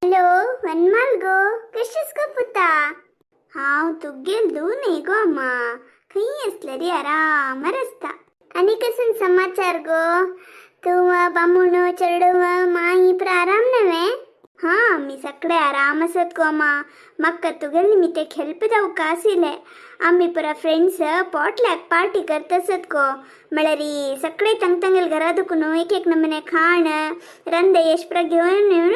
Hello वनमाल गो, कशेंस गो पुता? हांव तुगेल न्ही गो अम्मा, खंय आसलेरी आरामार आसता. आनी कसन समाचार गो? तूं, बामूण, चेडूं, माई पुरा आराम नव्हे? हां, मी सगळे आराम आसत गो अम्मा. म्हाका तुगेले निमित्त हेल्प जावका आशिल्लें. आमी पुरा फ्रेंड्स पॉटलॅक पार्टी करतसत गो. म्हळ्यार सगळे तंग तंगेल घरा दुखून एक एक नमुने खाण ರಂದೆ ಎಷ್ಟ್ घेवन येवन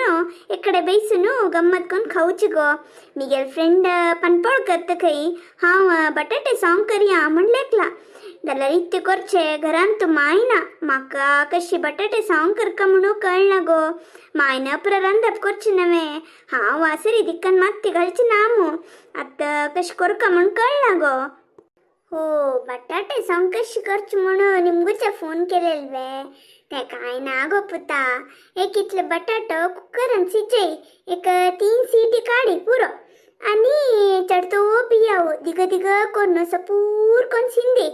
एक कಡೆ बैसून गम्मत करून खावची गो. मिगेल फ्रेंड पनपोळ करता खंय. हांव बटाटे सॉंग करया म्हण लेखला जाल्यार इत्ते करचे घरांत तूं मायना. म्हाका कशी बटाटे सॉंग करका म्हणून कळना गो. मायना पुरा रांदप करचे नव्हे. हांव वासरी दिक्कन मात्ती घालची ना मू. आतां कशें करका म्हूण कळना गो. हो, बटाटे सॉंग कशी करची म्हणून निमगूचे फोन केलेल वे? ते काय ना गो पुता, एक इतले बटाटो कुकरान शिजय, एक 3 सीटी काडी पुरो. आनी चडतो बियाव दिग दिग करून सपूर कोन शिंदे.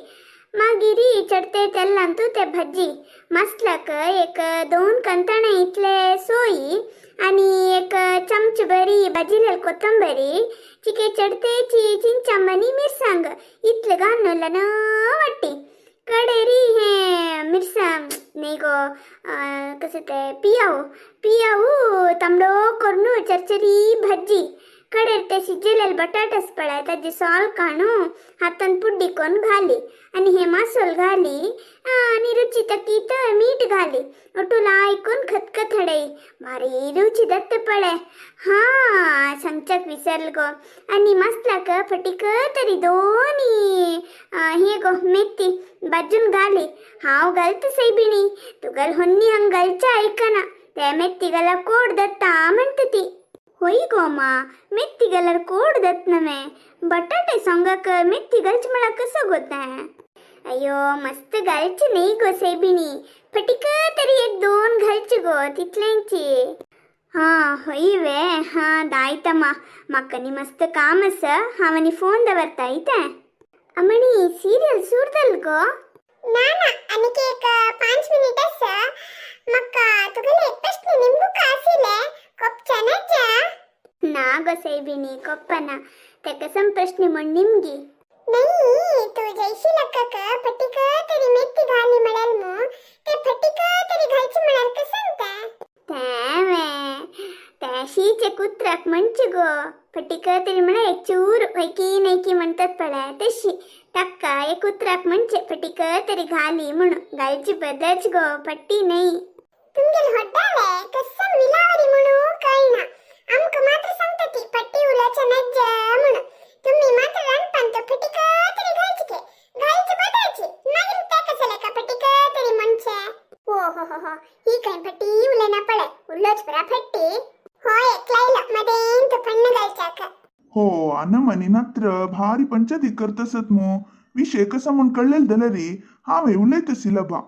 मागीर चडते तेलांतू ते भाजी मसलाक एक 2 कंताणे इतले सोयी आणि एक चमच बरी भाजिलेली कोथंबरी, चिके चडतेची चिंचामणी मिरसांग इतले घालून न वाटी. कडेरी हे मिरसांग नाही गो, कसं ते पियाऊ पियाऊ तांबडो करून चरचरी भाजी. कडेर ते शिजलेले बटाटस पळय, ताजे सॉल काणू हातान पुड्डी करून घाली आणि हे मासोल घाली आणि रुची तकीत मीठ घाली. ओटूला ऐकून खतखत हडई, भारी रुची दत्त पळय. हा, सांगच्याक विसरल गो. आणि मसलाक फटीक तरी दोनी हे गो मेथी बाजून घाली. हांव घालता सैबिणी, तुगल होन्नी हंग घालच्या ऐकना. ते मेथी घाला कोड दत्ता म्हणता ती. होय गो मा, मेथी घाल्यार कोड दत्त नव्हे? बटाटे सोंगाक मेथी घालची म्हळ्यार कसं गोता? अय्यो, मस्त घालची नाही गो सैबिणी, फटीक तरी एक 2 घालची गो तितल्यांची. हा, होय वे? हा, दायतम्मा. म्हाका नी मस्त काम आसा, हांव आनी फोन दवरता इतें. अमणी, सिरियल सुरू गो? ना ना, आनीक एक 5 मिनिट आसा. म्हाका तुगेले एक प्रश्न निमगुका आशिल्ले, कोपच्यानाच्या? ना गो सैबिणी, कोप्पना. तेका सम प्रश्न म्हण निमगी. नाही, तू जयशी लक्काक फटीक तरी मेथी घाली म्हळ्यार मू, ते फटीक तरी घालची म्हळ्यार कसं ते? तेवे त्याशीचे कुत्राक म्हणचे गो. फटीक तरी म्हणा एक चूर ऐकी नैकी म्हणतात पळय तशी. ताका एक कुत्राक म्हणचे फटीक तरी घाली म्हणून. घालची बदच गो, पट्टी नाही. तुमगेल होड्डाले कसं मिलावरी म्हणू कळना. आमकां मात्र सांगता ती पट्टी उलोवच्या नज्ज म्हणून. तुम्ही मात्र रांदपान तो फटीक तरी घालची के घालची बदलची, मागीर ते कसं लेका फटीक तरी म्हणचे? ओ हो हो हो, ही काय फटी उलयना पळय, उलोच परा फट्टी. होय, एकलायलो मदेन तो फण्ण घालच्याक. हो, अनमनी नात्र भारी पंचायती करतसत मू. विषय कसा म्हूण कळ्ळेल जाल्यार हांवें उलयतसिला बा.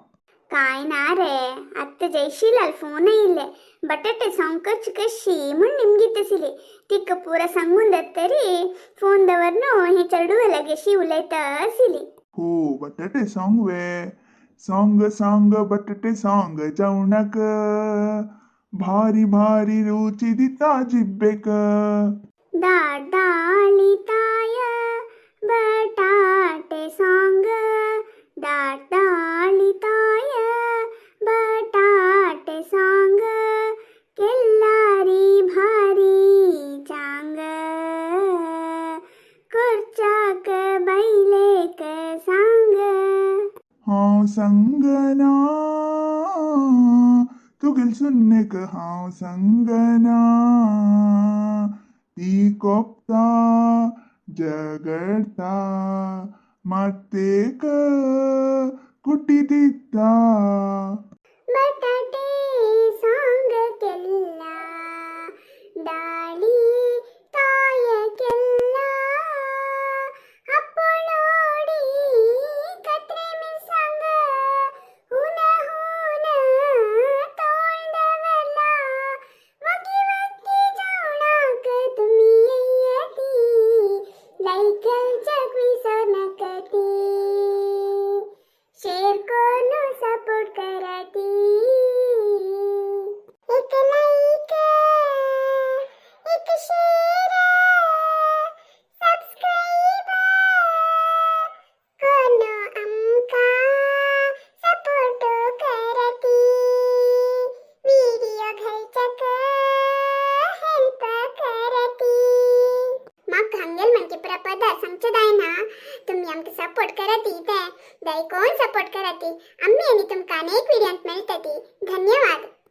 काय ना रे, आत्ता जयशीलाल फोन येयले. बटाटे सॉंग करची कशी म्हण निमगीत आशिल्ली. तिका पुरा सांगून जातरी फोन दवर न्हू हे चेडूं लागेशी उलयता आशिल्ली. हो, बटाटे सॉंग वे? सॉंग सॉंग बटाटे सॉंग जेवणाक, भारी भारी रुची दिता जिब्बेक. दाडाळी ताय बटाटे सांग, दाडाळी ताय बटाटे सांग, केल्लारी भारी चांग, करच्याक बैलेक सांग. हांव संगना तुगेल सुन्नेक, हांव संगना, ती कोपता झगडता मातेक कुटी दिता. बटाटे सांग केल्ला, डाळी ताय केल्ला, आपोलोडी कत्रे मिरसांग, हुन हुन तोंड दवरला, वगी वगी जेवणाक तुमी येयती, लायक घालच्याक विसर नाकाती, शेअर करून सपोर्ट करा. करचे जायना. तुमी आमकां सपोर्ट कराती ते दयकोन सपोर्ट कराती. आम्ही आनी तुमकां अनेक व्हिडियोत मेळटती. धन्यवाद.